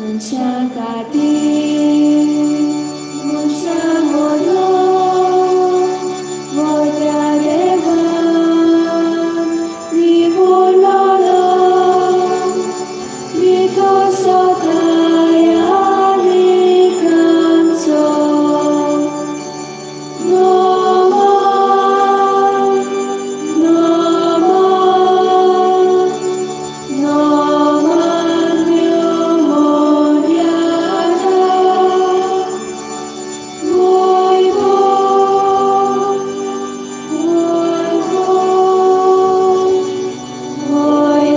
मनशां खातीर मनशां मोडून मोट्या देवान निवडलोलो विकोसोताय आनी आमचो Namo Namo Namo मोन्याका Moi bo, moi bo, moi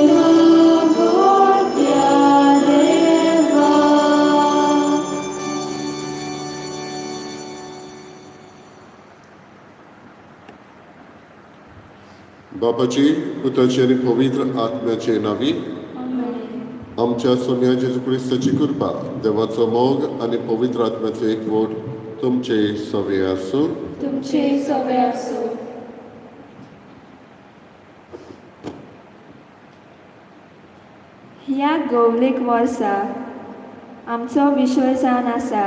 magotia deva. बापाची पुताची आनी पवित्र आत्म्याचे नांवी आमच्या सोम्या जेजू क्रिस्ताची कृपा, देवाचो मोग आनी पवित्र आत्म्याचो एकवट तुमचे सवे आसूं. तुमचे सवे आसूं. ह्या गोवलीक वर्सा आमचो विशय जावन आसा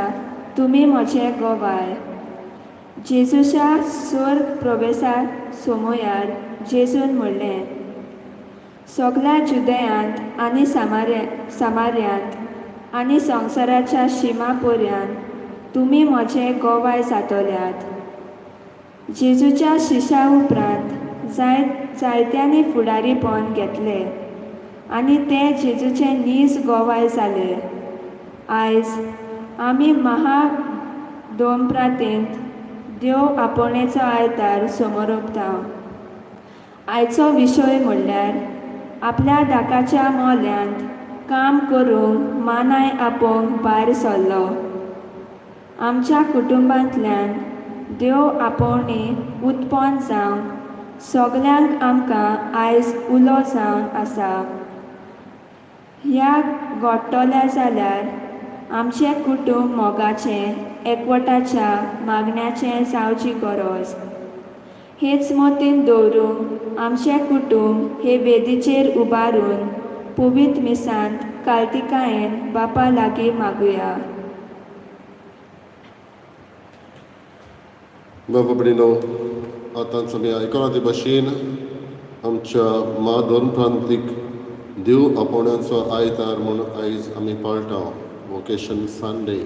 तुमी म्हजे गोवाय. जेजूच्या स्वर्ग प्रवेसा सोमोयार जेजून म्हणलें, सगल्या जुदयांत आनी सामार्यांत आनी संवसाराच्या शिमा पर्यंत तुमी म्हजे गोवाय जातल्यात. जेजूच्या शिशा उपरांत जायत्यांनी फुडारीपण घेतले आनी ते जेजूचे नीज गोवाय जाले. आयज आमी महा दोमप्रांतेंत देव आपोवणेचो आयतार समोरपता. आयचो विशय म्हणल्यार आपल्या दाकाच्या मोल्यांत काम करूंक मानाय आपोवंक भायर सरलो. आमच्या कुटुंबांतल्यान देव आपोवणी उत्पन्न जावंक सगल्यांक आमकां आयज उलो जावन आसा. ह्या घडटल्या जाल्यार आमचें कुटुंब मोगाचें, एकवटाच्या मागण्याचें जावची गरज. हेच मतीन दवरूंक आमचें कुटुंब हे वेदीचेर उबारून पवित्र मिसांत कार्तिकायेन बापा लागीं मागुया. बाबा भयणीनो, आतांच आमी आयकलां ते भशेन आमच्या मा दोन प्रांतीक देव आपोवण्याचो आयतार म्हूण आयज आमी पाळटा, वोकेशन संडे.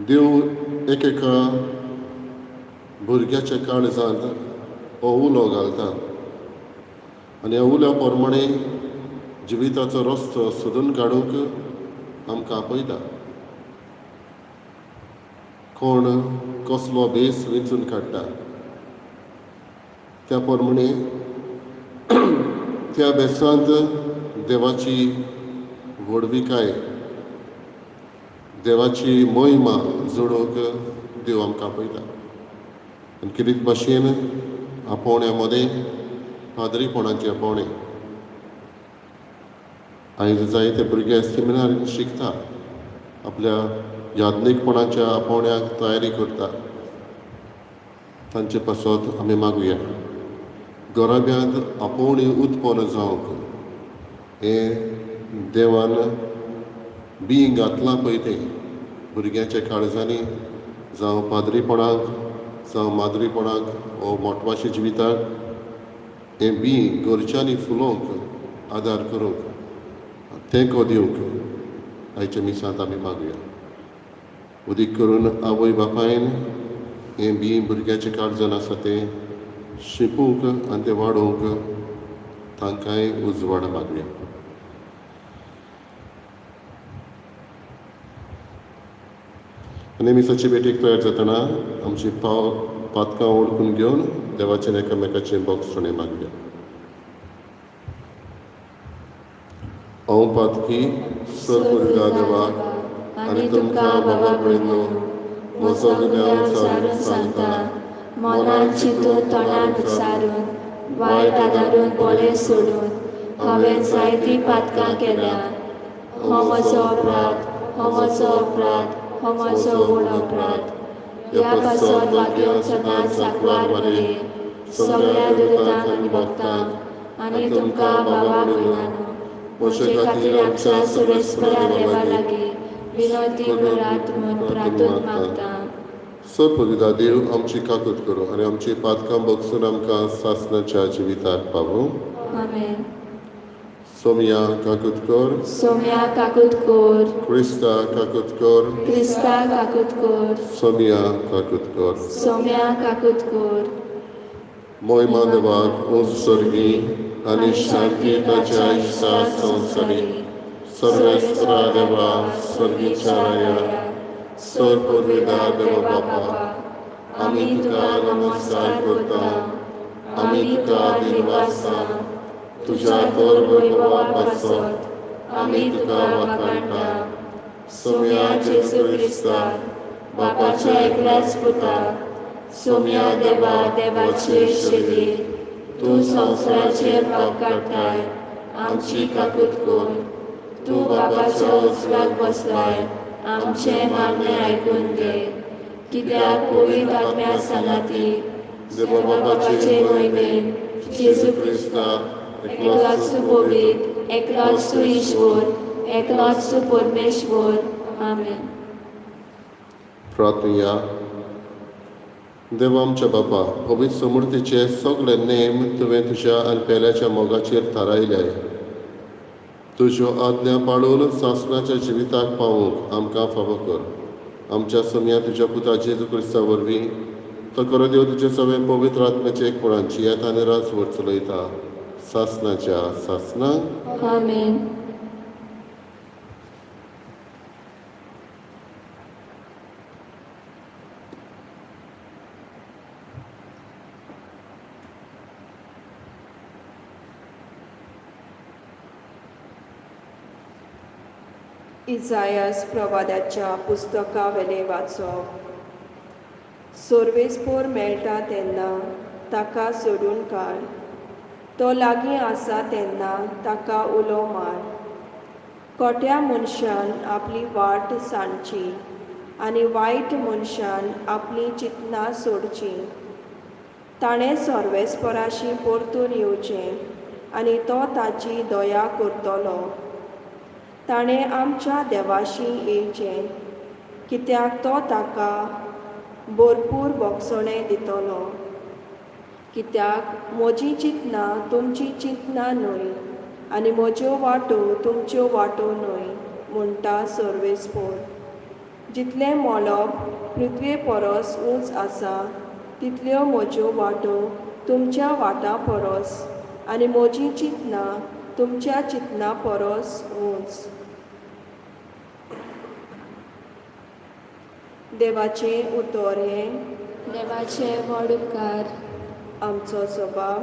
देव एकेका भुरग्याच्या काळजांत हो उलो घालता आनी ह्या उल्या प्रमाणे जिविताचो रस्तो सोदून काडूंक आमकां आपयता. कोण कसलो भेस वेंचून काडटा त्या प्रमाणे त्या भेसांत देवाची व्हडविकाय, देवाची महिमा जोडूंक देव आमकां आपयता. आनी कितें भाशेन आपोवण्या मदें पाद्रीपणाचें आपोवणें आयज जायते भुरगे सेमिनारीन शिकता, आपल्या याज्ञीकपणाच्या आपोवण्याक तयारी करता. तांचे पासत आमी मागुया, घराब्यांत आपोवणी उत्पन्न जावंक हें देवान बीं घातलां पळय तें भुरग्यांच्या काळजांनी, जावं पाद्रीपणाक, जावं माद्रीपणाक वो मोटवाशी जिविताक, हें बीं घरच्यांनी फुलोवंक आदार करूंक, तेंको दिवंक आयच्या मिसांत आमी मागुया. उदीक करून आवय बापायन हें बीं भुरग्याच्या काळजान आसा तें शिपूंक आनी तें वाडोवंक तांकांय उजवाड मागुया. आनी मिसाचे भेटेक तयार जातना आमची पाव पातकां ओळखून घेवन देवाचें एकामेकाचें बोगसणें मागुया. हांव पातकी सरपुर्गा देवाक आनी तुमकां बाबा भयणो म्हजो गुन्यांव सारून सांगता, मनान चिंतून तोंडान उच्चारून वायट आदारून बरें सोडून हांवें जायतीं पातकां केल्या. हो म्हजो अपराध, हो म्हजो अपराध, हो म्हजो व्हड अपराध. ह्या पासत वाग्यो सदांच सांकवार मरे सगळ्या दुर्गांक आनी भक्तांक आनी तुमकां बाबा भयणांनो म्हजे खातीर आमच्या सर्वेस्परा देवा लागीं विनंती करात म्हूण प्रार्थून मागता. सर पवित्र देव आमची काकूत करूं आनी आमची पातकां बगसून आमकां सासणाच्या जिविताक पावूं. आमेन. सोमया काकूत कर. सोम्या काकूत कोर. क्रिस्ता काकूत कर. क्रिस्ता काकूत कर. सोमया काकूत कर. सोम्या काकूत कोर. मोहिमा देवाक ऊंच सर्गी आनी शांती ताच्या इश्टा संवसारी. सर्वेस्परा देवा सर्गीच्या राया, सर पुर्विदा देवा बापा, आमी तुका नमस्कार करता, आमी तुका दिनवासता, तुज्या तर वैभवा पासत आमी तुका वाखाणटा. सोम्या जेजू क्रिस्ता बापाच्या एकल्याच पुता, सोम्या देवा देवाचे शेली, तूं संवसाराचे पाप काडटाय, आमची काकूत कर. तूं बापाच्या उजव्याक बसलाय, आमचें मागणें आयकून घे. कित्याक पवित्र आत्म्या सांगाती देवा बापाचे मोहिमेन जेजू क्रिस्ता एकलोच पवित्र, एकलोच ईश्वर, एकलोच परमेश्वर. आमेन. प्रार्थया. देवा आमच्या बापा, पवित्र समृद्धीचे सगळे नेम तुवें तुज्या आनी पेल्याच्या मोगाचेर थारायले. तुज्यो आज्ञा पाळून सासणाच्या जिविताक पावूंक आमकां फावो कर. आमच्या सोम्या तुज्या पुता जेजू क्रिस्ता वरवीं, तो खरो देव तुजे सगळे पवित्र आत्म्याचे एकपणान जियेता आनी राजवट चलयता सासणाच्या सासणाक. आमेन. इजायस प्रवादाच्या पुस्तकावेलें वाचप. सोर्वेस्पोर मेळटा तेन्ना ताका सोडून काड, तो लागीं आसा तेन्ना ताका उलो मार. खोट्या मनशान आपली वाट सांडची आनी वायट मनशान आपलीं चिंतनां सोडचीं. ताणें सर्वेस्पराशी परतून येवचें आनी तो ताची दया करतलो. ताणें आमच्या देवाशी येवचें, कित्याक तो ताका भरपूर भोगसणें दितलो. कित्याक म्हजीं चिंतनां तुमचीं चिंतनां न्हय आनी म्हज्यो वाटो तुमच्यो वाटो न्हय, म्हणटा सर्वेस्पोर. जितलें मळब पृथ्वे परस ऊंच आसा, तितल्यो म्हज्यो वाटो तुमच्या वाटां परस आनी म्हजीं चिंतनां तुमच्या चिंतनां परस ऊंच. देवाचें उतर हें. देवाचे व्हड उपकार. आमचो सभाव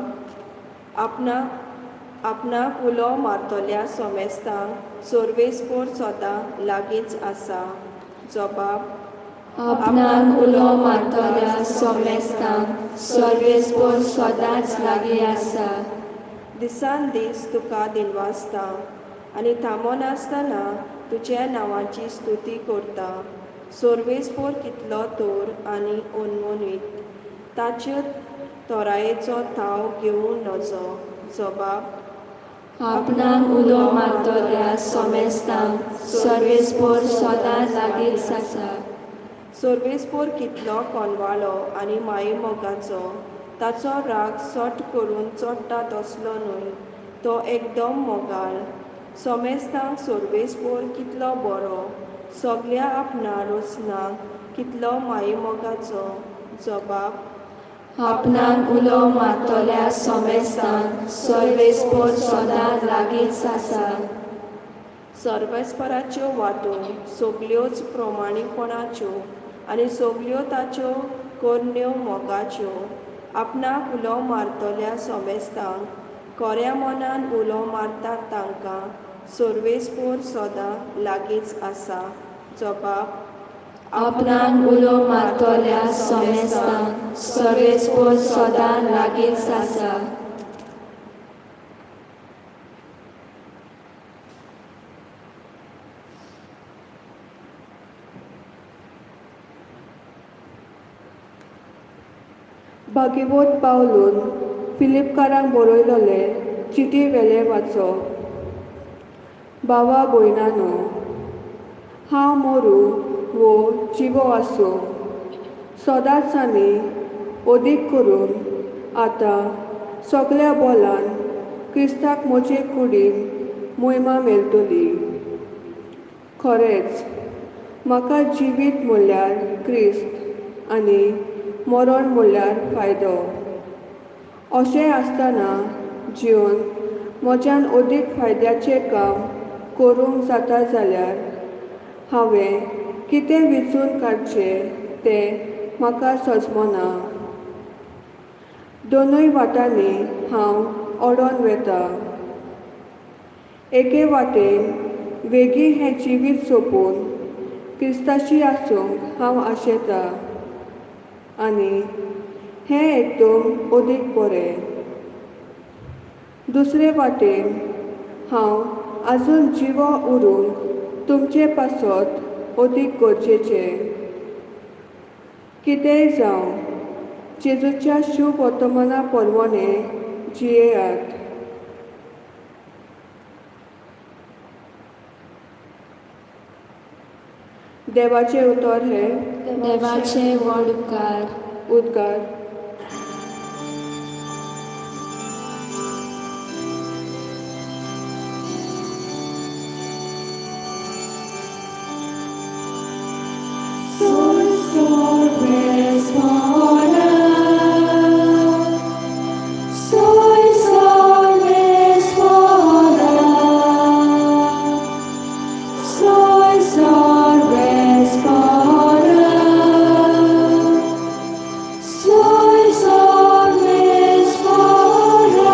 आपणाक उलो मारतल्या सोमेस्तांक सर्वेस्पोर सदां लागींच आसा. जबाब. आपणाक उलो मारतल्या सोमेस्तांक सर्वेस्पोर सदांच लागीं आसा. दिसान दीस तुका दिनवासता आनी थांबनासतना तुज्या नांवाची स्तुती करता. सर्वेस्पोर कितलो तर आनी अनमनीत, ताच्यो तोरायेचो थाव घेवं नजो. जबाब. आपणाक उलो मारतल्या सोमेस्तांक सर्वेस्पोर सदांच लागींच आसा. सर्वेस्पोर कितलो कोनवाळो आनी मायेमोगाचो, ताचो राग सट करून चडटा तसलो न्हय, तो एकदम मोगाळ. सोमेस्तांक सर्वेस्पोर कितलो बरो, सगल्या आपणा रचनांक कितलो मायेमोगाचो. जबाब. आपणाक उलो मारतल्या सोमेस्तांक सर्वेस्पोर सदांच लागींच आसा. सर्वेस्पराच्यो वाटो सगल्योच प्रमाणीकपणाच्यो आनी सगल्यो ताच्यो करण्यो मोगाच्यो. आपणाक उलो मारतल्या सोमेस्तांक, कोऱ्या मनान उलो मारतात तांकां सर्वेस्पोर सदां लागींच आसा. जबाब. आपणाक उलो मारतल्या सोमेस्तांक सर्वेस्पोर सदां लागींच आसा. भागेवत पावलून फिलिपकारांक बरयलोले चिटी वेलें वाचप. भावा भयणानो, हांव मोरू वो जिवो आसूं, सदांच आनी अदीक करून आतां सगल्या बोलान क्रिस्ताक म्हजे कुडीन मोहिमा मेळटली. खरेंच म्हाका जिवीत म्हणल्यार क्रिस्त आनी मरण म्हणल्यार फायदो. अशें आसतना जिवन म्हज्यान अदीक फायद्याचें काम करूंक जाता जाल्यार हांवें कितें विंचून काडचें तें म्हाका सजमना. दोनूय वाटांनी हांव ओडोन वेता. एके वाटेन वेगीं हें जिवीत सोंपून क्रिस्ताशी आसूंक हांव आशेतां आनी हें एकदम अदीक बरें. दुसरे वाटेन हांव आजून जिवो उरूंक तुमचे पासत अदीक गरजेचें. कितेंय जावं, जेजूच्या शुभ वर्तमाना परवणे जियेयात. देवाचें उतर हें देवाचे व्हड उपकार. उद्गार. Soy sol respora, soy sol respora, soy sol respora.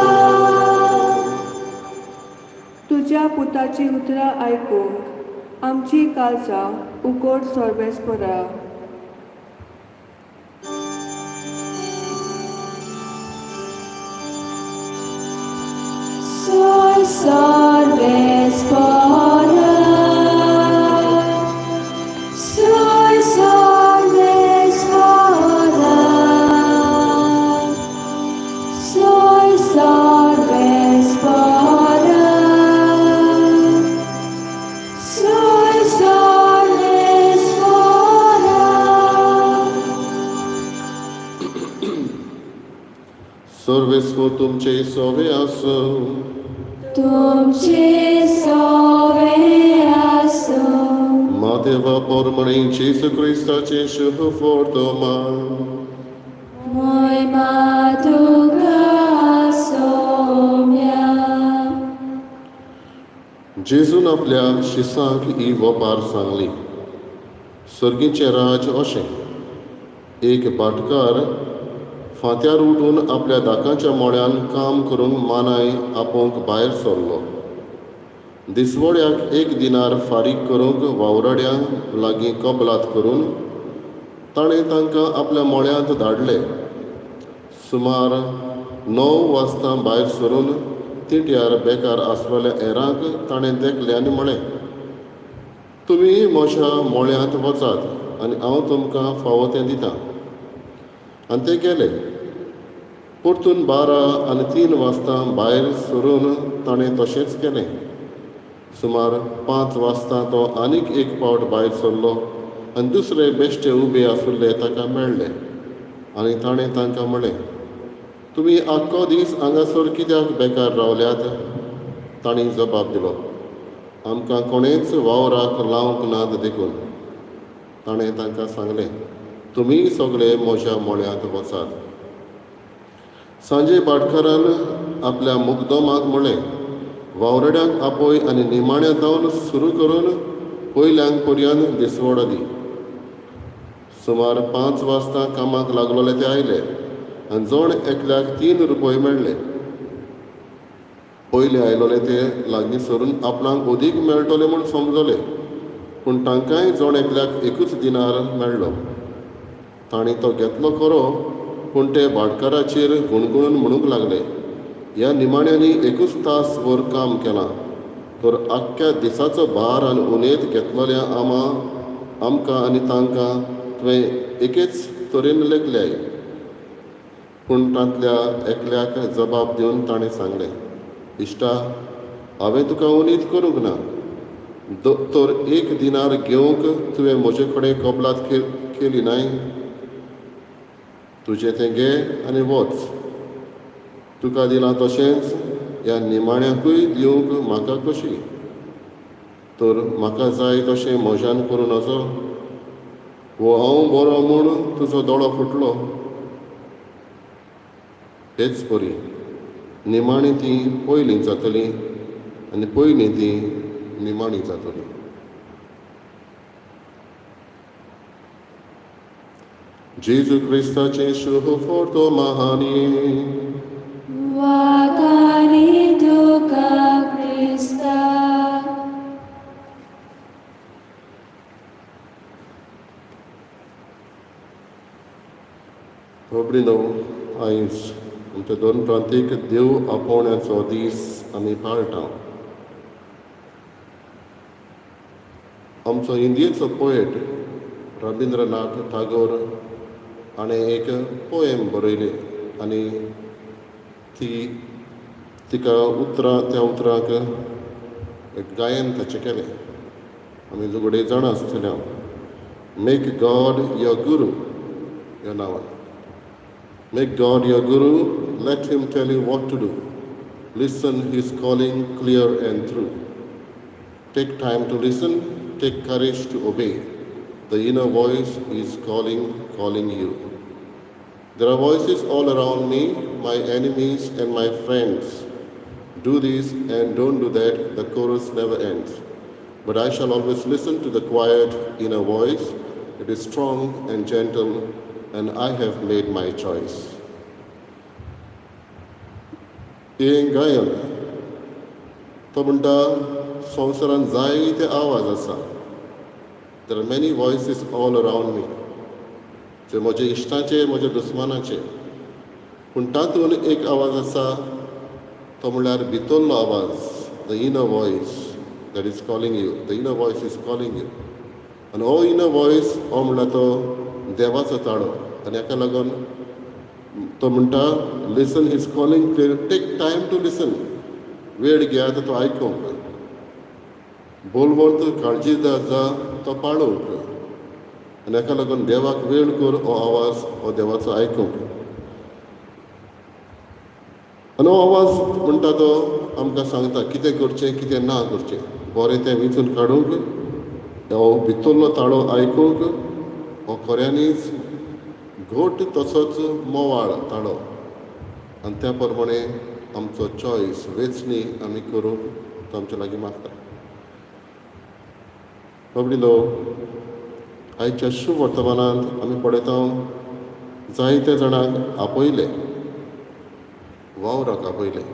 तुज्या पुताची उतरां आयकूंक आमची काळजां उगड सर्वेस्परा. Soy sol respora, soy sol respora, soy sol respora, soy sol respora. सर्वेस्पर तुमचे सोवे आसूं. तुमचे सोवे आसूं. मादेवा परमणी जेजू क्रिस्ताचे शुभ वर्तमान. मोहिमा तुका सोम्या. जेजून आपल्या शिसांक ही वपार सांगली. सर्गीचें राज अशें, एक भाटकार फांत्यार उठून आपल्या दाकाच्या मोळ्यान काम करूंक मानाय आपोवंक भायर सरलो. दिसवड्याक एक दिनार फारीक करूंक वावराड्यां लागीं कबलात करून ताणें तांकां आपल्या मोळ्यांत धाडले. सुमार 9 वाजता भायर सरून तिट्यार बेकार आसलेल्या हेरांक ताणें देखले आनी म्हळें, तुमी म्हज्या मोळ्यांत वचात आनी हांव तुमकां फावो तें दितां. आनी ते गेले. परतून 12 आनी 3 वाजता भायर सरून ताणें तशेंच केलें. सुमार 5 वाजता तो आनीक एक पावट भायर सरलो आनी दुसरे बेश्टे उबे आशिल्ले ताका मेळ्ळे आनी ताणें तांकां म्हळें, तुमी आख्खो दीस हांगासर कित्याक बेकार रावल्यात? तांणी जबाब दिलो, आमकां कोणेंच वावराक लावंक नात देखून. ताणें तांकां सांगलें, तुमी सगळे म्हज्या मोळ्यांत वचात. सांजे भाटकारान आपल्या मुगदमाक म्हळें, वावराड्यांक आपय आनी निमाण्या जावन सुरू करून पयल्यांक पर्यंत दिसवडो दी. सुमार 5 वाजता कामाक लागलोले ते आयले आनी जण एकल्याक 3 रुपये मेळ्ळे. पयले आयलोले ते लागीं सरून आपणाक अदीक मेळटले म्हूण समजले, पूण तांकांय जण एकल्याक 1 दिनार मेळ्ळो. तांणी तो घेतलो खरो, पूण ते भाटकाराचेर गुणगुणून म्हणूंक लागले, ह्या निमाण्यांनी 1 तास वर काम केलां, तर आख्ख्या दिसाचो भार आनी उनेत घेतलेल्या आमकां आनी तांकां तुवें एकेच तरेन लेखल्याय. पूण तांतल्या एकल्याक जबाब दिवन ताणें सांगलें, इश्टा, हांवें तुका उनीत करूंक ना. तर एक दिनार घेवंक तुवें म्हजे कडेन कबलात केली न्हय? तुजें तें घे आनी वच. तुका दिलां तशेंच ह्या निमाण्याकूय दिवंक म्हाका कशी? तर म्हाका जाय तशें म्हज्यान करूं नजो? वो हांव बरो म्हूण तुजो दोळो फुटलो? हेच परी निमाणी ती पयलीं जातली आनी पयलीं ती निमाणी जातली. जेजू क्रिस्ताचें शुभ फोटो महानी. वागानी तुका क्रिस्ता. खबरी आयज आमच्या दोन प्रांतीक देव आपोवण्याचो दीस आमी पाळटा. आमचो इंडियेचो पोएट रविंद्रनाथ टागोर हाणें एक पोएम बरयली आनी ती तिका उतरां त्या उतरांक एक गायन ताचें केलें. आमी घडये जाणा आसतले. मेक गॉड your गुरू ह्या नांवान. Make God your guru, let him tell you what to do. Listen his calling clear and true. Take time to listen, take courage to obey. The inner voice is calling, calling you. There are voices all around me, my enemies and my friends. Do this and don't do that, the chorus never ends. But I shall always listen to the quiet inner voice. It is strong and gentle, and I have made my choice. हें गायन तो म्हणटा संवसारांत जायते आवाज आसा. There are many voices all around me, जे म्हजे इश्टांचे, म्हज्या दुस्मानाचे. पूण तातूंत एक आवाज आसा, तो म्हणल्यार भितरलो आवाज, the inner voice that is calling you. The inner voice is calling you. आनी हो इनर वॉयस हो म्हणल्यार तो देवाचो ताळो. आनी हाका लागून तो म्हणटा, listen his calling clear, take time to listen. वेळ घेयात तो आयकूंक, बोलवंत काळजीदार जा तो पाळोवंक. आनी हाका लागून देवाक वेळ कर हो आवाज हो देवाचो आयकूंक. आनी हो आवाज म्हणटा तो आमकां सांगता कितें करचें, कितें ना करचें, बरें तें वेंचून काडूंक. हो भितरलो ताळो आयकूंक हो खऱ्यांनीच घट तसोच मोवाळ ताळो. आनी त्या प्रमाणे आमचो चॉयस वेंचणी आमी करूंक तो आमच्या लागीं मागता. बाबडी लोक, आयच्या शुभ वर्तमानांत आमी पळयता जायत्या जाणांक आपयले, वावराक आपयले.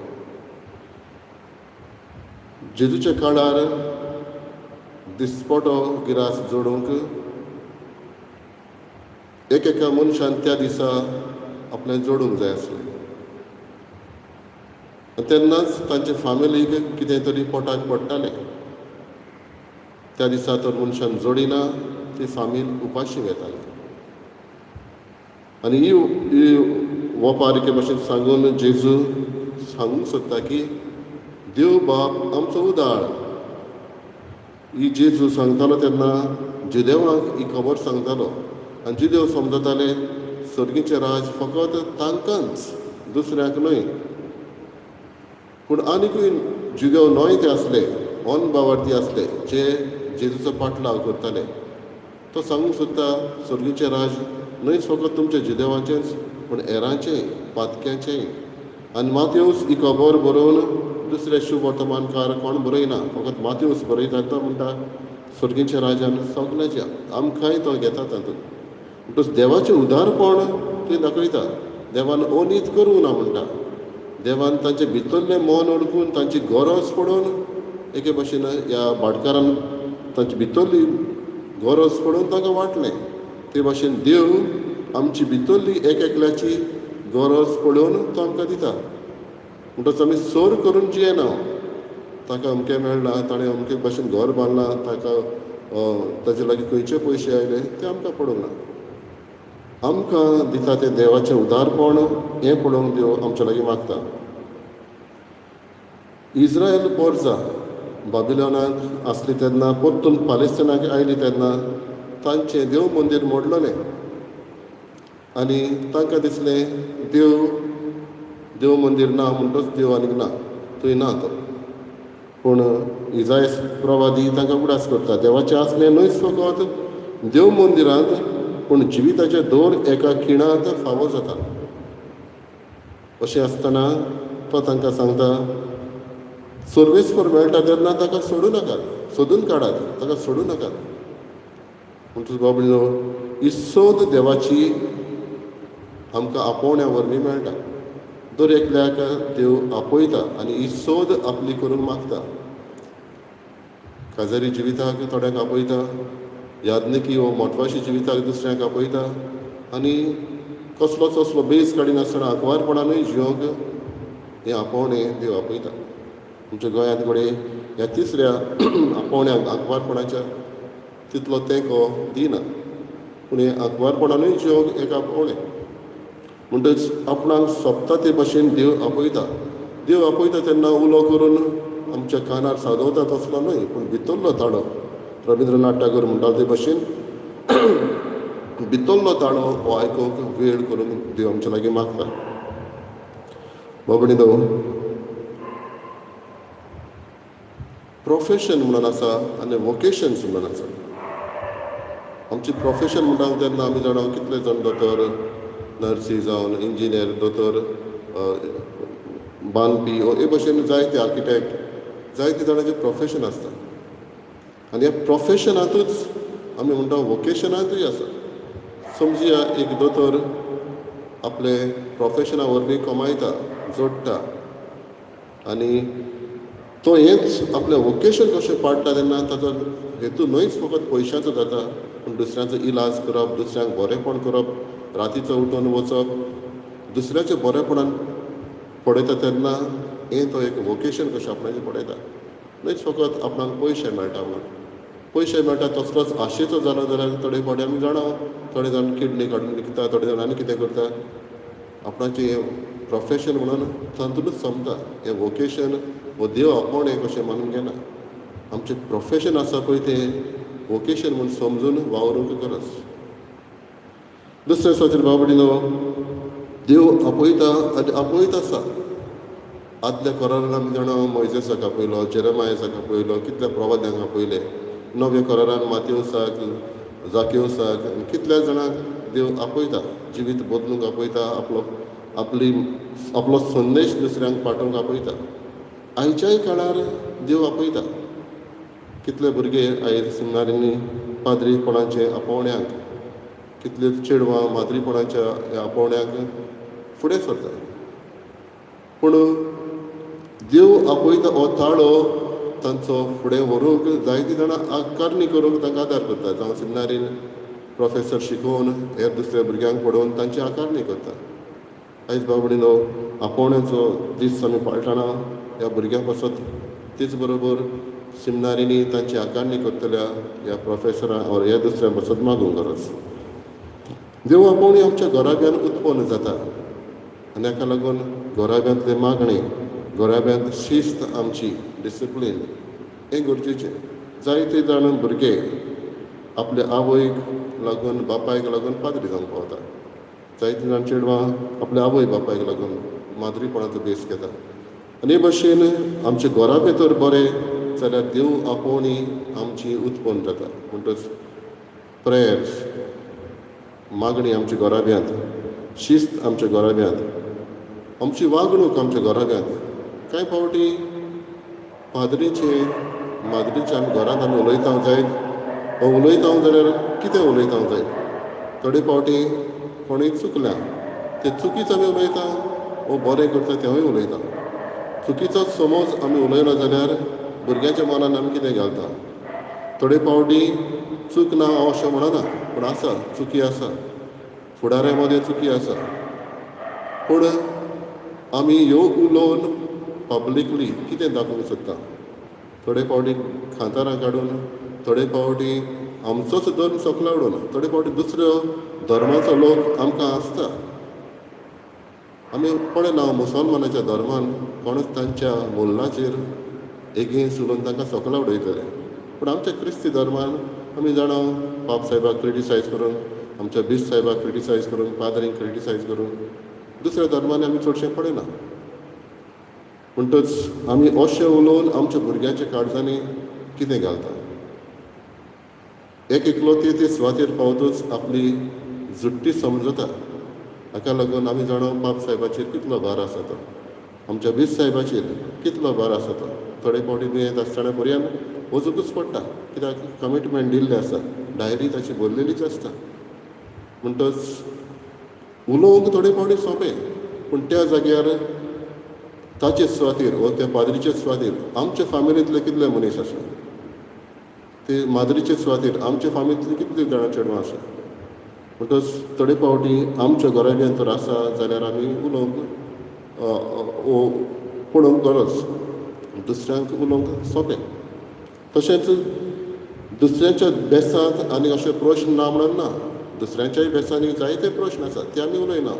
जेजूच्या काळार दिसपटो गिरास जोडूंक एक एका मनशान त्या दिसा आपलें जोडूंक जाय आसलें. तेन्नाच तांचे फामिलीक कितें तरी पोटाक पडटालें. त्या दिसा तर मनशान जोडिना ती फामील उपाशी वेताली. आनी ही ही वोपार एके भाशेन सांगून जेजू सांगूंक सोदता की देव बाप आमचो उदाळ. ही जेजू सांगतालो तेन्ना जुदेवांक ही खबर सांगतालो आनी जुदेव समजताले सर्गीचें राज फकत तांकांच, दुसऱ्यांक न्हय. पूण आनीकूय जुदेव न्हय ते आसले, अनभावार्थी आसले जे जेजूचो पाटलाव करताले. तो सांगूंक सोदता सर्गीचें राज न्हयच फकत तुमच्या जुदेवांचेंच, पूण हेरांचेंय, पातक्यांचेंय. आनी मातेवस ही खबर बरोवन दुसरे शुभ वर्तमानकार कोण बरयना, फकत मातेवस बरयता. तो म्हणटा सर्गीच्या राजान सगळ्याचे आमकांय तो घेता तातूंत. म्हणटच देवाचें उदारपण थंय दाखयता. देवान अनीत करूं ना म्हणटा. देवान तांचे भितरलें मन ओळखून तांची गरज पडोवन एके भाशेन ह्या भाटकारान तांची भितरली गरज पडोवन तांकां वांटलें. ते भाशेन देव आमची भितरली एक एकल्याची गरज पळोवन तो आमकां दिता. म्हणटच आमी सोर करून जियेना. ताका अमकें मेळ्ळां, ताणें अमके भाशेन घर बांदलां, ताका ताजे लागीं खंयचे पयशे आयले तें आमकां पडूंक ना. आमकां दिता तें देवाचें उदारपण हें पळोवंक देव आमच्या लागीं मागता. इज्रायल पोरजा बाबिलोनाक आसली तेन्ना परतून पालेस्तिनाक आयली तेन्ना तांचें देव मंदीर मोडलेलें आनी तांकां दिसलें देव देव मंदीर ना म्हणटच देव आनीक ना, थंय ना तो. पूण इजायस प्रवादी तांकां उगडास करता, देवाचें आसलें न्हयच फकत देव मंदिरांत पूण जिविताच्या दर एका खिणांत फावो जाता. अशें आसतना तो तांकां सांगता, सर्वेस्पर मेळटा तेन्ना ताका सोडूं नाकात, सोदून काडात, ताका सोडूं नाकात. म्हणटच बाबडो ही सोद देवाची आमकां आपोवण्या वरवीं मेळटा. दर एकल्याक देव आपयता आनी ही सोद आपली करूंक मागता. काजारी जिविताक थोड्यांक आपयता, याज्ञिकी वो मोटवाशी जिविताक दुसऱ्यांक आपयता आनी कसलोच असलो बेस काडिनासतना आंकवारपणानूय जियोंक हें आपोवणें देव आपयता. आमच्या गोंयांत घडये ह्या तिसऱ्या आपोवण्याक आंकवारपणाच्या तितलो तेंको दिना, पूण हें आंकवारपणानूय जियोंक एक आपोवणें. म्हणटच आपणाक सोंपता ते भाशेन देव आपयता. देव आपयता तेन्ना उलो करून आमच्या कानार सादवता तसलो न्हय, पूण भितरलो ताळो, रविंद्रनाथ टागोर म्हणटालो ते भाशेन भितरलो ताळो हो आयकूंक वेळ करून देव आमच्या लागीं मागता. बाबणी प्रोफेशन म्हणून आसा आनी वोकेशन्स म्हणून आसा. आमची प्रोफेशन म्हणटा तेन्ना आमी जाणा कितले जाण दोतोर, नर्सी जावन इंजिनियर, दोतोर, बांदपी हे भशेन जायते आर्किटेक्ट, जायते जाणांचे प्रोफेशन आसता. आनी ह्या प्रोफेशनांतूच आमी म्हणटा वोकेशनांतूय आसा. समजुया एक दोतोर आपले प्रोफेशना वरवीं कमायता, जोडटा आनी तो हेंच आपलें वोकेशन कशें पाडटा तेन्ना ताचो हेतू न्हयच फकत पयशांचो जाता, पूण दुसऱ्यांचो इलाज करप, दुसऱ्यांक बरेंपण करप, रातीचो उठून वचप, दुसऱ्याच्या बरेपणान पळयता तेन्ना हें तो एक वोकेशन कशें आपणाचें पळयता. न्हयच फकत आपणाक पयशे मेळटा म्हणून. पयशे मेळटा तसलोच आशेचो जालो जाल्यार थोडे फावटी आमी जाणा थोडे जाण किडनी काडून विकता, थोडे जाण आनी कितें करता. आपणाचें हें प्रोफेशन म्हणून तातूंतच सोंपता. हें वोकेशन हो देव आपोवणें कशें मानून घेना. आमचें प्रोफेशन आसा पळय तें वोकेशन म्हूण समजून वावरूंक गरज. दुसरें सोचें बाबडीनो, देव आपयता आनी आपयत आसा. आदल्या करारान आमी जाणा मोयजेसाक आपयलो, जेरेमायसाक आपयलो, कितल्या प्रवाद्यांक आपयले. नव्या करारान मातेवसाक, जाकेवसाक, कितल्या जाणांक देव आपयता, जिवीत बदलूंक आपयता, आपलो आपली आपलो संदेश दुसऱ्यांक पाठोवंक आपयता. आयच्याय काळार देव आपयता. कितले भुरगे आयज सिमनारींनी पाद्रीपणाचे आपोवण्यांक, कितले चेडवां माद्रीपणाच्या आपोवण्यांक फुडें सरता. पूण देव आपयता हो ताळो तांचो फुडें व्हरूंक जायतीं जाणां आकारणी करूंक तांकां आदार करता. जावं सिमनारीन प्रोफेसर शिकोवन हेर दुसऱ्या भुरग्यांक पळोवन तांची आकारणी करता. आयज बाबडीनो आपोवण्याचो दीस आमी पाळटना ह्या भुरग्यां पासत तेच बरोबर सिमनारींनी तांची आकारणी करतल्या ह्या प्रोफेसरां ओर ह्या दुसऱ्यां पासत मागूंक गरज. देव आपोवणी आमच्या घराब्यान उत्पन्न जाता आनी हाका लागून घराब्यांतलें मागणें, घराब्यांत शिस्त, आमची डिसिप्लीन हें गरजेचें. जायते जाण भुरगे आपल्या आवयक लागून, बापायक लागून पाद्री जावंक पावता. जायते जाण चेडवां आपल्या आवय बापायक लागून माद्रीपणाचो भेस घेता. आनी हे भाशेन आमचे घराबे तर बरें जाल्यार देव आपोवणी आमची उत्पन्न जाता. म्हणटच प्रेयर्स, मागणी आमच्या घराब्यांत, शिस्त आमच्या घराब्यांत, आमची वागणूक आमच्या घराब्यांत. कांय फावटी पाद्रीचे माद्रीचे आमी घरांत आमी उलयता जायत, वा उलयता जाल्यार कितें उलयता जायत, थोडे फावटी कोणूय चुकल्या ते चुकीच आमी उलयता वो बरें करता तेंवूय उलयता. चुकीचो समज आमी उलयलो जाल्यार भुरग्यांच्या मनान आमी कितें घालता. थोडे फावटी चूक ना हांव अशें म्हणना, पूण आसा, चुकी आसा, फुडाऱ्या मदें चुकी आसा. पूण आमी ह्यो उलोवन पब्लिकली कितें दाखोवंक सोदता. थोडे फावटी खांतारां काडून, थोडे फावटी आमचोच धर्म सकला उडोवन, थोडे फावटी दुसऱ्यो धर्माचो लोक आमकां आसता. आमी पळयना, मुसलमानाच्या धर्मान कोणूच तांच्या मुल्लाचेर एगेन्स्ट उलोवन तांकां सकला उडयतले. पूण आमच्या क्रिस्ती धर्मान आमी जाणा, पाप साहेबाक क्रिटिसायज करून, आमच्या बीस साहेबाक क्रिटिसायज करून, पाद्रींक क्रिटिसायज करून दुसऱ्या धर्मांनी आमी चडशें पळयना. म्हणटच आमी अशें उलोवन आमच्या भुरग्यांच्या काळजांनी कितें घालता? एक एकलो ते ते सुवातेर पावतच आपली जुट्टी समजता. हाका लागून आमी जाणा पाप साहेबाचेर कितलो भार आसा तो, आमच्या बीस साहेबाचेर कितलो भार आसा तो. थोडे फावटी दुयेंत आसतना पर्यान वचूंकच पडटा, कित्याक कमिटमेंट दिल्लें आसा, डायरी ताची भरलेलीच आसता. म्हणटच उलोवंक थोडे फावटी सोंपें, पूण त्या जाग्यार ताचे सुवातेर वा त्या पाद्रीचे सुवातेर आमच्या फामिलींतले कितले मनीस आसा, ते माद्रीचे सुवातेर आमच्या फामिलींतले कितले जाणां चेडवां आसा. म्हणटच थोडे फावटी आमच्या घराब्यांत तर आसा जाल्यार आमी उलोवंक पळोवंक गरज, दुसऱ्यांक उलोवंक सोंपें. तशेंच दुसऱ्यांच्या बेसांत आनी अशे प्रश्न ना म्हणून ना, दुसऱ्यांच्याय बेसांनी जायते प्रश्न आसात ते आमी उलयना.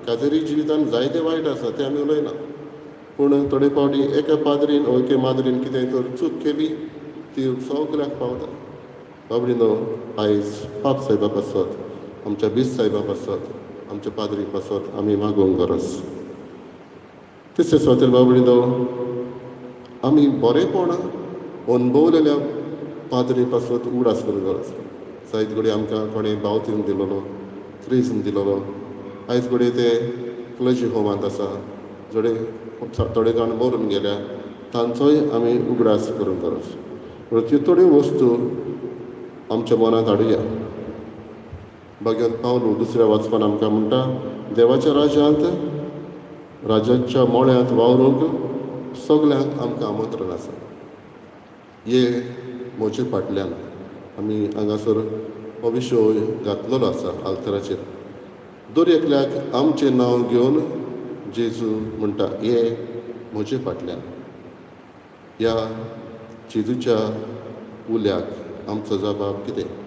काजरी जिवितान जायते वायट आसा ते आमी उलयना. पूण थोडे फावटी एका पाद्रीन ओ एके माद्रीन कितें तर चूक केली ती सगल्याक पावता. बाबडीनो, आयज पाप सायबा पासत, आमच्या बीस सायबा पासत, आमच्या पाद्री पासत आमी मागोवंक गरज. तिसरे सुवातेर बाबडीनो, आमी बरेंपण अणभवलेल्या पाद्री पासत उगडास करूंक गरज. जायत घडये आमकां कोणें बावतीन दिलोलो, क्रिज्म दिलोलो, आयज घडये ते क्लजी होमांत आसा, जडे थोडे जाण मरून गेल्या, तांचोय आमी उगडास करूंक गरज. म्हणून त्यो थोड्यो वस्तू आमच्या मनांत हाडुया. भाग्यांत पावलू दुसऱ्या वाचपान आमकां म्हणटा, देवाच्या राज्यांत, राज्याच्या मोळ्यांत वावरूंक सगल्यांक आमकां आमंत्रण आसा. ये म्हजे फाटल्यान. आमी हांगासर हो विशय घातलेलो आसा आल्तराचेर. दर एकल्याक आमचें नांव घेवन जेजू म्हणटा, ये म्हजे फाटल्यान. ह्या जेजूच्या उल्याक आमचो जबाब कितें?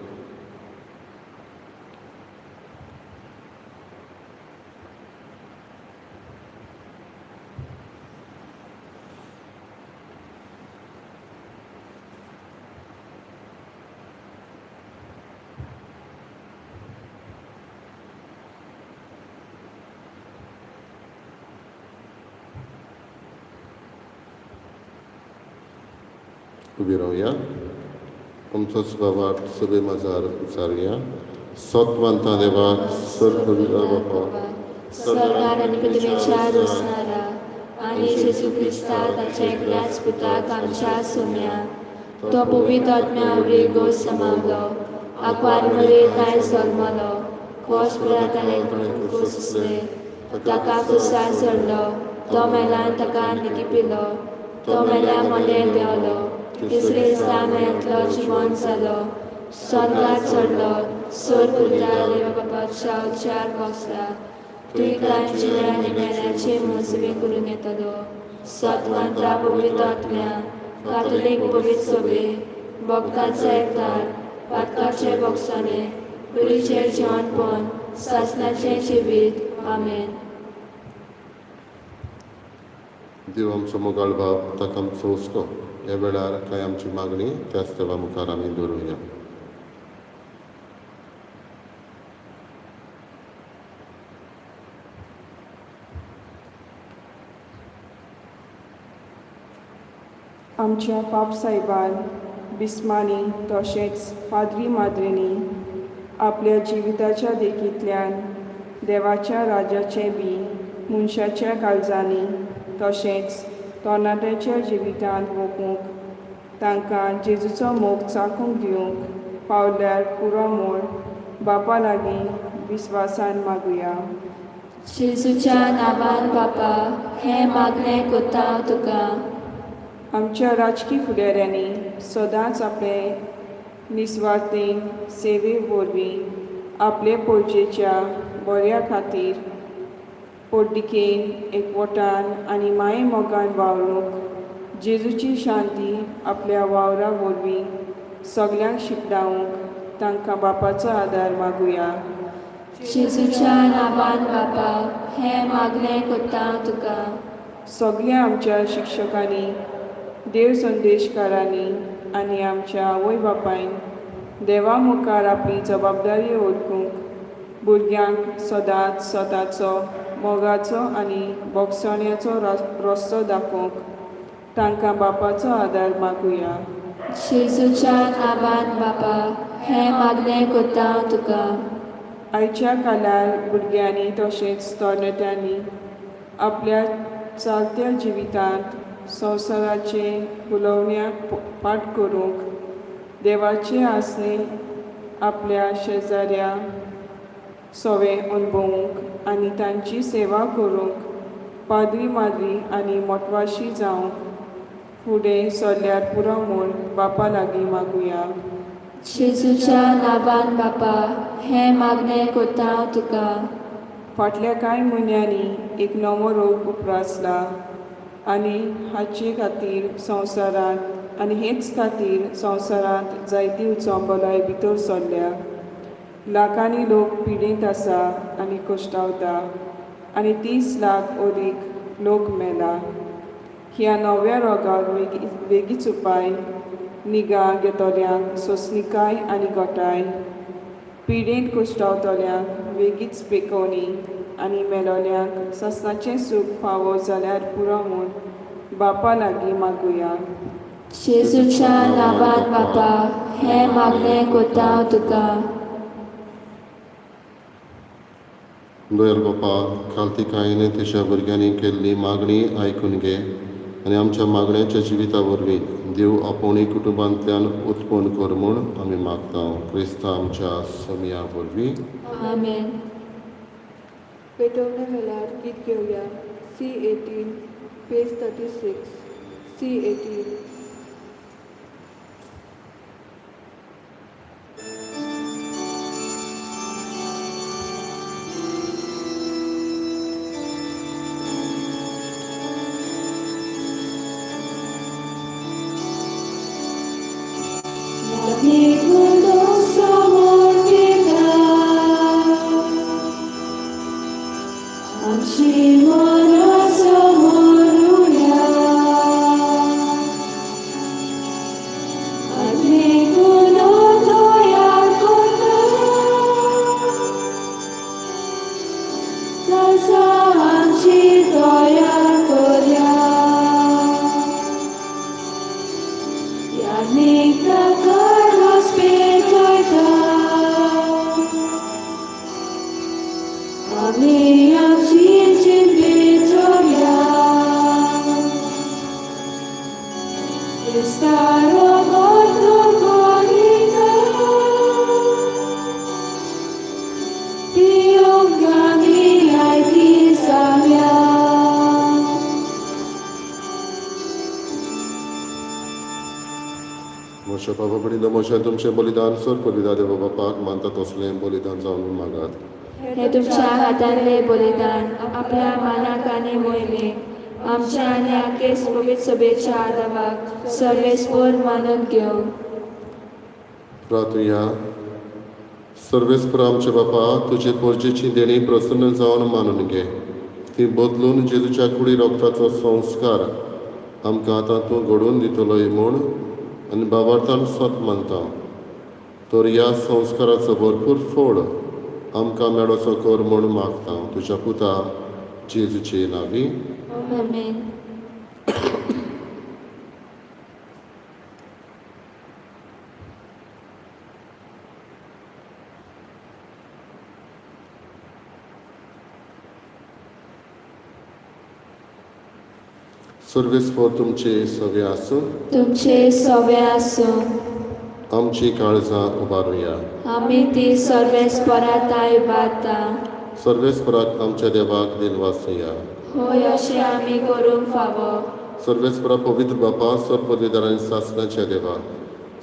उबी रावया, आमचोच बाबाट सगळे माजार उचारुया. सत मानता देवाक, सर्व बापा, स्वर्गार आनी पृथ्वीच्या रोसणारा आनी जेजू क्रिस्ता ताच्या एकल्याच पुताक आमच्या सोम्या, तो पवित्र आत्म्या वरवीं गोस समावलो, आंकवार मरे ताय जल्मलो, खोस पुराताणे सोंसले, ताका कुसार चडलो, तो मेलान ताका निकिपिलो, तो मेल्या मोलें देंवलो, तिसरे दिसा मेळ्यांतलो जिवन जालो, स्वर्गार चडलो, सोर पुता देवा बापाच्या उच्चार बसला, तुय कांय जिव्या आनी मेल्याचे मोजवे करून येतलो. सतवंता पवित्र आत्म्या, कातोलीक पवित्र सभे, भक्तांचो एकठार, पातकाचे बोगसाणे, कुडीचें जिवनपण, सासणाचें जिवीत. आमेन. देव आमचो मोगाळ बाप, ताका आमचो हुस्को. ह्या वेळार कांय आमची मागणी त्याच देवा मुखार आमी दवरुया. आमच्या पापसायबान, बिस्मांनी तशेंच पाद्री माद्रींनी आपल्या जिविताच्या देखींतल्यान देवाच्या राज्याचें बी मनशाच्या काळजांनी तशेंच तरणाट्याच्या जिवितांत वोपूंक, तांकां जेजूचो मोग चाखूंक दिवंक पावल्यार पुरो म्हूण बापा लागीं विस्वासान मागुया. जेजूच्या नांवान बापा, हें मागणें कोत्ता हांव तुका. आमच्या राजकी फुडाऱ्यांनी सदांच आपले निस्वार्थीन सेवे वरवीं आपले पोळजेच्या बऱ्या खातीर पोटदिकेन, एकवटान आनी माये मोगान वावरूंक, जेजूची शांती आपल्या वावरा वरवीं सगल्यांक शिंपडावंक तांकां बापाचो आदार मागुया. जेजूच्या नांवान बापा हें मागणें कोत्ता तुका. सगल्या आमच्या शिक्षकांनी, देव संदेशकारांनी आनी आमच्या आवय बापायन देवा मुखार आपली जबाबदारी ओळखूंक भुरग्यांक सदांच स्वताचो मोगाचो आनी बोगसण्याचो रस्तो दाखोवंक तांकां बापाचो आदार मागुया. जेजूच्या नांवान बापा हें मागणें कोत्ता तुका. आयच्या काळार भुरग्यांनी तशेंच तरणाट्यांनी आपल्या चलत्या जिवितांत संवसाराचे उलोवण्याक पाठ करूंक देवाचे आसणे आपल्या शेजाऱ्या सोवे अणभवूंक आनी तांची सेवा करूंक पाद्री माद्री आनी मोटवाशी जावंक फुडें सरल्यार पुरो म्हूण बापा लागीं मागुया. जेजूच्या नांवान बापा हें मागणें कोत्ता तुका. फाटल्या कांय म्हयन्यांनी एक नवो रोग उप्रासला आनी हाचे खातीर संवसारांत आनी हेच खातीर संवसारांत जायती उचंबलाय भितर सरल्या. लाखांनी लोक पिडेंत आसा आनी कश्टावता आनी 30 लाख अदीक लोक मेला. ह्या नव्या रोगाक वेगीच उपाय निगा घेतल्यांक सोंसणीकाय आनी घटाय, पिडेंत कुश्टावतल्यांक वेगीच पेकोवणी आनी मेलोल्यांक सासणाचें सूख फावो जाल्यार पुरो म्हूण बापा लागीं मागुया. जेजूच्या नांवान बापा हें मागणें कोत्ता तुका. दयाळ बापा, खालतीकायेन तुज्या भुरग्यांनी केल्ली मागणी आयकून घे आनी आमच्या मागण्याच्या जिविता वरवीं देव आपोवणी कुटुंबांतल्यान उत्पन्न कर म्हूण आमी मागता, क्रिस्ता आमच्या सोमया वरवीं. आमेन. पेटोवणे वेळार गीत घेवया. C 18 page 36 C 18. म्हज्या बाबा बडिल्लो म्हज्या तुमचें बलिदान सर पविदा देवा बापाक मानता तसलें बलिदान जावन मागात. हें तुमच्या हातांतलें बलिदान आपल्या मानाक आनी मोहिमेक आमच्या आनी आकेस पवित्र सभेच्या आदावाक सर्वेस्पोर मानून घेवं. प्रार्थुया. सर्वेस्पर आमच्या बापा, तुजे पोरजेची देणी प्रसन्न जावन मानून घे, ती बदलून जेजूच्या कुडी रोगताचो संस्कार आमकां आतां तूं घडोवन दितलोय म्हूण आनी बाबार्थान सत मानता. तर ह्या संस्काराचो भरपूर फोड आमकां मेळोचो कर म्हूण मागता, तुज्या पुता जेजूचे नांवी. आमेन. सर्वेस्पर तुमचे सगळे आसूं. तुमचे सवे आसूं. आमची काळजां उबारुया. आमी ती सर्वेस्पराताय उबारता. सर्वेस्पराक आमच्या देवाक दिनवासया. होय, अशें आमी करूंक फावो. सर्वेस्परा पवित्र बापा, सर्व पदवीदार आनी सासणाच्या देवा,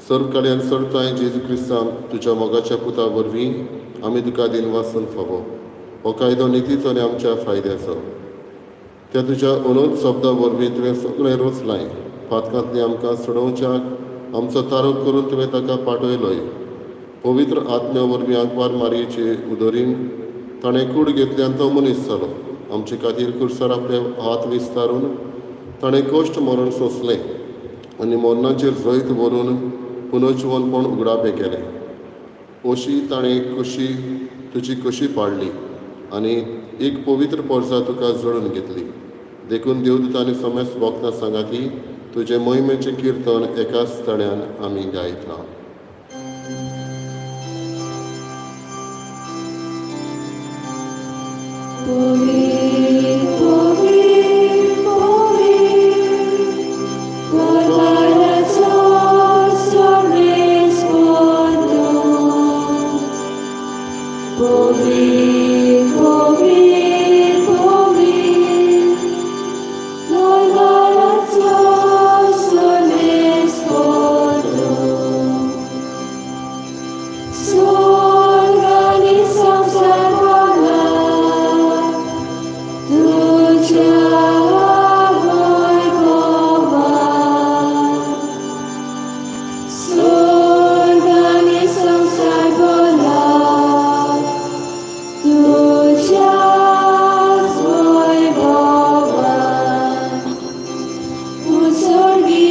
सर्व कल्याण सर्व जेजू क्रिस्तांव तुज्या मोगाच्या पुता वरवीं आमी तुका दिनवासूंक फावो. हो कायदो नितीचो आनी आमच्या फायद्याचो. त्या तुज्या अनंत शब्दा वरवीं तुवें सगळें रचलाय. पातकांतली आमकां सोडोवच्याक आमचो तारक करून तुवें ताका पाठयलोय. पवित्र आत्म्या वरवीं आंकवार मारयेचे उदरीन ताणें कूड घेतली आनी तो मनीस जालो. आमचे खातीर खुर्सार आपले हात विस्तारून ताणें कश्ट मरण सोंसलें आनी मरणाचेर जैत व्हरून पुनर्जिवनपण उगडापें केलें. अशी ताणें कशी तुजी कशी पाडली आनी एक पवित्र पोरसा तुका जोडून घेतली. देखून देवदूत आनी समेस्त भक्तां सांगाती तुजें मोहिमेचें किर्तन एकाच तळ्यान आमी गायता. पवीत पवीत पवीत कोरबाराचो सर्वेस्पर तूं. पवीत पवीत पवीत कोरबाराचो सर्वेस्पर तूं. स्वर्ग आनी संवसार भरला तुज्या वैभवान. स्वर्ग आनी संवसार भरला तुज्या वैभवान. उत्सर्गी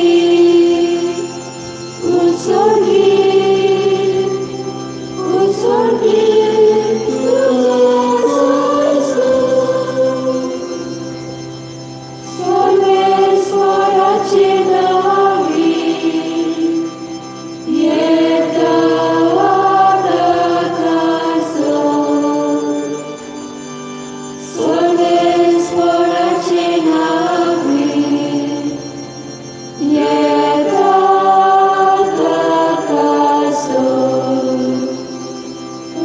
उत्सर्गी उत्सर्गी तुका सोयसू. सर्वेस्पराचे नांवी येता प्रकाशो. सर्वेस्पराचे नांवी येता प्रकाशो.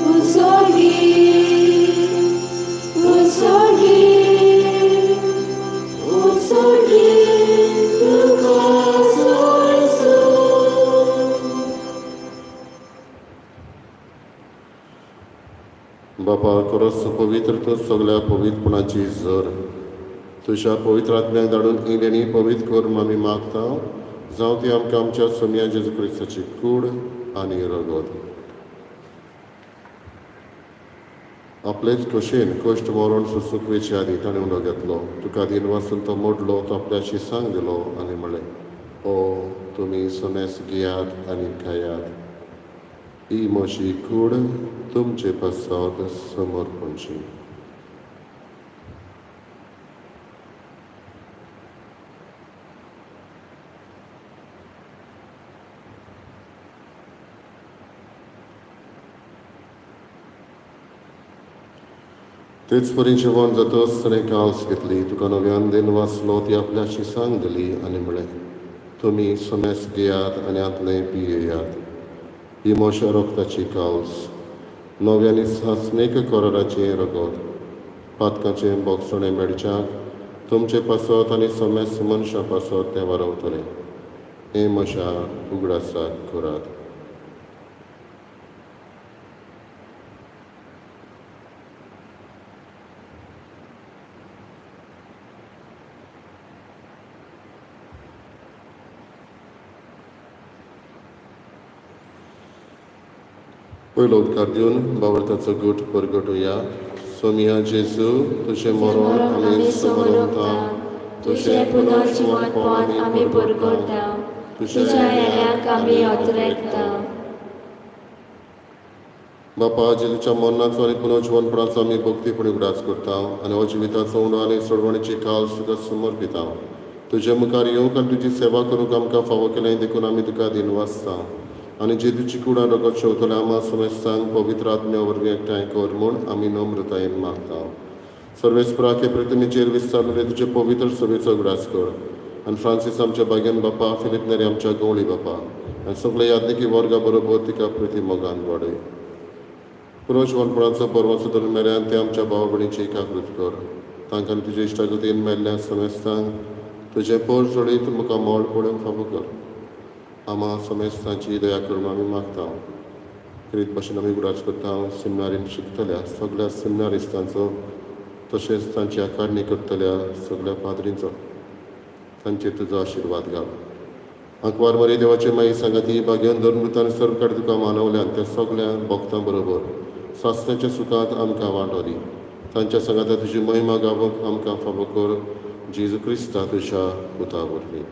उत्सर्गी उत्सर्गी उत्सर्गी तुका सोयसू. बापा खरोच पवित्र तूं सगळ्या पवित्रपणाची जर तुज्या पवित्र आत्म्याक धाडून ही देणी पवित्र कर म्हूण आमी मागता. जावं ती आमकां आमच्या सोमया जेजू क्रिस्ताची कूड आनी रगत. आपलेच खोशयेन कश्ट मरण सोंसूंक वेचे आदीं ताणें उंडो घेतलो, तुका दिन वाचून तो मोडलो, तो आपल्या शिसांक दिलो आनी म्हणलें, ओ तुमी समेस घेयात आनी खायात, ही म्हजी कूड तुमचे पासत समर्पणची. तेच परी जेवण जातच ताणें काल्स घेतली, तुका नव्यान दिन वाचलो, ती आपल्या शिसांक दिली आनी म्हणलें, तुमी समेस घेयात आनी आतलें पियेयात, ही म्हज्या रगताची काल्स, नव्या आनी सासणीक कराराचें रगत, पातकाचें बोगसणें मेळच्याक तुमचे पासत आनी समेस्त मनशां पासत तें वारवतलें. हें म्हज्या उगडासाक करात. पयलो उपकार दिवन बावळताचो गूट परगटुया. सोमिया जेजू, तुजें मरण आमी समरता, तुजें पुनर्जिवनपण आमी परगटा, तुज्या येण्याक आमी अत्रेकता. बापा, जेजूच्या मरणाचो आनी पुनर्जिवनपणाचो आमी भक्तीपणी उगडास करता आनी हो जिविताचो उणो आनी सोडवणीची काल तुका समर्पिता. तुजे मुखार येवंक आनी तुजी सेवा करूंक आमकां फावो केलें देखून आमी तुका दिनवासता आनी जेजूची कुडां रगत शेवतले आमा समेस्तांक पवित्र आत्म्या वरवीं एकठांय कर म्हूण आमी नम्रतायेन मागता. सर्वेस्पराके प्रतिमेचेर विस्तारलेले तुजे पवित्र सभेचो उगडास कर आनी फ्रांसीस आमच्या भाग्यान बापा, फिलीप नेरी आमच्या गवळी बापा आनी सगळे याज्ञिकी वर्गा बरोबर तिका प्रिती मोगान वाडय. पुनर्जिवनपणाचो परवाचो धरून मेल्यान ते आमच्या भाव भयणीची एकाकृत कर. तांकां तुजे इश्टागतीन मेल्ल्या समेस्तांक तुजें पोर जोडीत मुखार मोळ पळोवंक फावो कर. आमा समेस्तांची दया करून आमी मागता. क्रीत भाशेन आमी उगडास करता सिमनारीन शिकतल्या सगळ्या सिमनारिस्तांचो, तशेंच तांची आकारणी करतल्या सगळ्या पाद्रींचो. तांचेर तुजो आशिर्वाद घाल. आंकवार मरे देवाचे माई सांगाती भाग्यान धर्मृतान सर्व कडेन तुका मानवल्यान त्या सगळ्या भक्तां बरोबर सासण्याच्या सुखांत आमकां वांटो दी. तांच्या सांगाता तुजी महिमा गावोवंक आमकां फावो कर, जेजू क्रिस्ता तुज्या पुता वरवीं.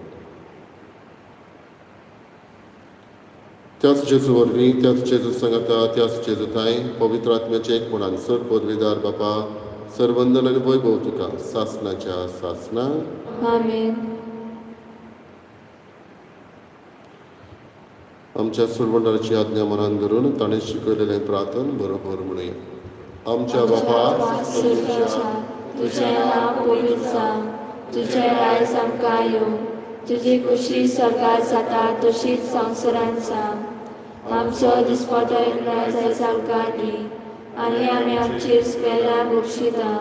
त्याच जेजू वरवीं, त्याच जेजू सांगाता, त्याच जेजू थांय पवित्र आत्म्याचें एकपणान सर पदवीदार बापा, सरवंदन आनी वैभव तुका सासणाच्या सासणा. आमेन. आमच्या सुरवंडाची आज्ञा मनान धरून ताणें शिकयलेलें प्रार्थन बरोबर म्हणुया. आमच्या बापा स्वर्गाच्या, तुजें नांव पवित्र जावं, तुजें रायज आमकां येवं, तुजी खुशी स्वर्गात जाता तशीच संवसारांत जावं. आमचो दिसपटो रायज आयज आमकां दी, आनी आमी आमची स्पेलां बक्षिता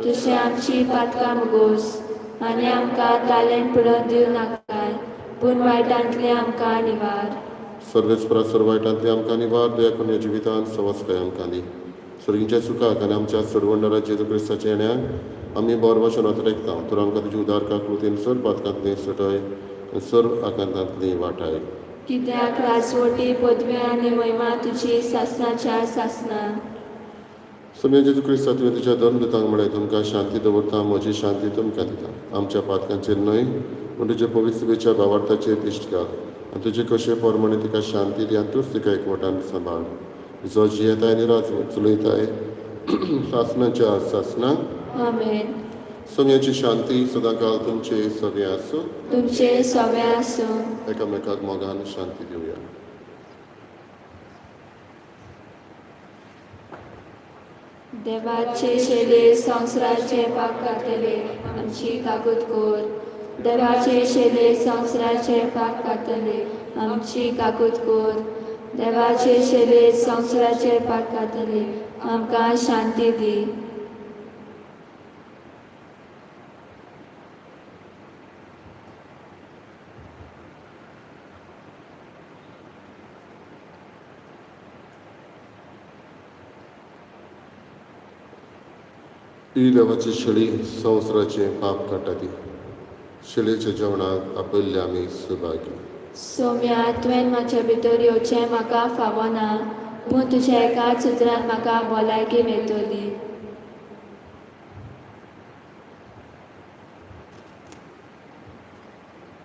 तशें आमची पातकां मुगोस, आनी आमकां तालेंत पडोवन दिवं नाकाय, पूण वायटांतलें आमकां निवार. सर्वेस्परा सर्व वायटांतली आमकां निवार, दया करून ह्या जिवितांत सवस्काय आमकां दी. सर्गींच्या सुखाक आनी आमच्या सरवंडरा जेजू क्रिस्ताच्या येण्याक आमी बरो भाशेन अतरेकता. तर आमकां तुजी उदार काकळुतीन सर्व पातकांतली सुटय आनी सर्व आकांतांतली वाटाय. कित्याक राजवटी, पदवी आनी महिमा तुजी सासणाच्या सासणा. सोम्या जेजू क्रिस्ता, तुवें तुज्या धर्मदूतांक म्हळें, तुमकां शांती दवरता, म्हजी शांती तुमकां दिता. आमच्या पातकांचेर न्हय, पूण तुज्या पवित्र सभेच्या भावार्थाचेर दिश्ट घाल आनी तुजे कशे प्रमाणे तिका शांती दी आनी तूंच तिका एकवटान सांबाळ, जो जियेताय आनी राज चलयताय सासणाच्या सासणा. आमेन. सोम्याची शांती सदांकाल तुमचे सगळे आसूं. तुमचे सगळे आसूं. एकामेकाक मोगान शांती दिवया. देवाचे शेले संवसाराचे पाप कातले, आमची काकूत कर. देवाचे शेले संवसाराचे पाप कातले, आमची काकूत कर. देवाचे शेले संवसाराचे पाप कातले, आमकां शांती दी. ही देवाची शेळी संवसाराचें पाप काडटा ती. शेळयेच्या जेवणाक आपयल्ले आमी सुभागी. सोम्या, तुवें म्हज्या भितर येवचें म्हाका फावना, पूण तुज्या एकाच उतरान म्हाका भलायकी मेळटली.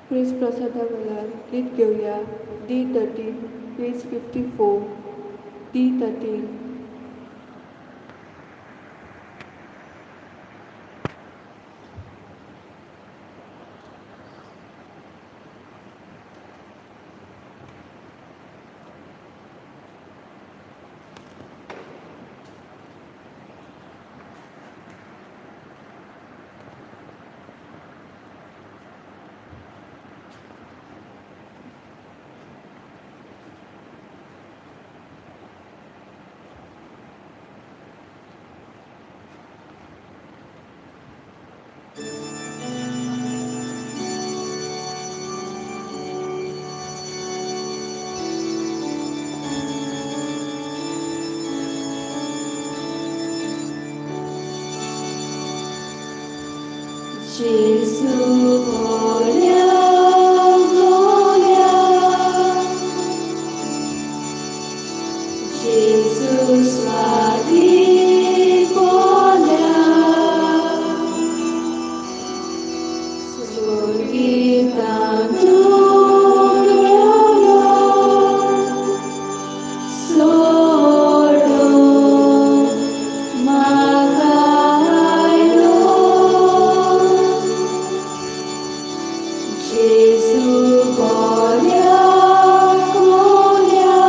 क्रिस्त प्रसादा वेळार गीत घेवया D 13, page 54, D 13. Gesù voglio, Gesù svadi voglio, Sorghitanto sordo Macairo. Gesù voglio, voglio,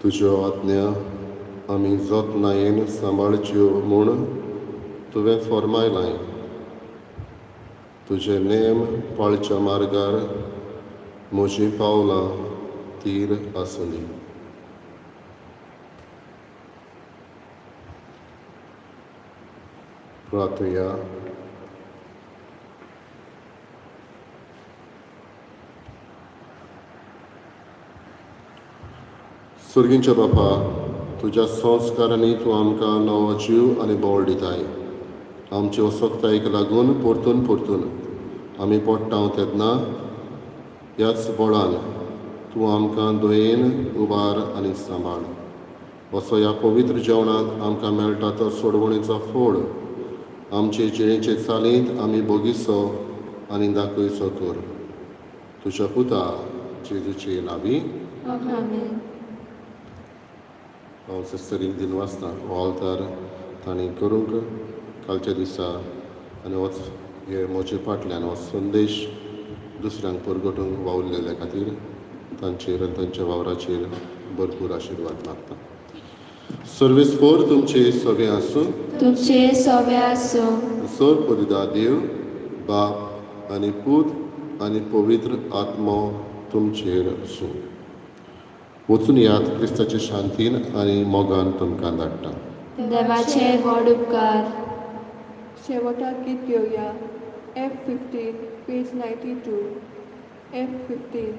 तुज्यो आज्ञा आमी जतनायेन सांबाळच्यो म्हूण तुवें फॉर्मायलाय. तुजे नेम पाळच्या मार्गार म्हजीं पावलां तीर आसुंदी. प्रार्थुया. सर्गींच्या बापा, तुज्या संस्कारांनी तूं आमकां नवो जीव आनी बळ दिताय. आमचे असक्तायेक लागून परतून परतून आमी पडटा तेन्ना ह्याच बळान तूं आमकां दयेन उबार आनी सांबाळ. असो ह्या पवित्र जेवणांत आमकां मेळटा तो सोडवणेचो फोड आमचे जिणेचे चालींत आमी बोगीचो आनी दाखयचो कर. तुज्या पुता जेजूचे नावी. आमेन. हांव सिस्टरीक दिन वाचता हो आल्तार तांणी करूंक कालच्या दिसा आनी होच हे म्हजे फाटल्यान हो संदेश दुसऱ्यांक परगटूंक वावुरलेल्या खातीर तांचेर आनी तांच्या वावराचेर भरपूर आशिर्वाद मागता. सर्वेस्पोर तुमचे सगळें आसूं. तुमचे सोबे आसूं. सर परिदा देव बाप आनी पूत आनी पवित्र आत्मो तुमचेर आसूं. वचून यात, क्रिस्ताचे शांतीन आनी मोगान तुमकां धाडटा. देवाचे व्हड उपकार. शेवटाक गीत घेवया F 15 page 92 F 15.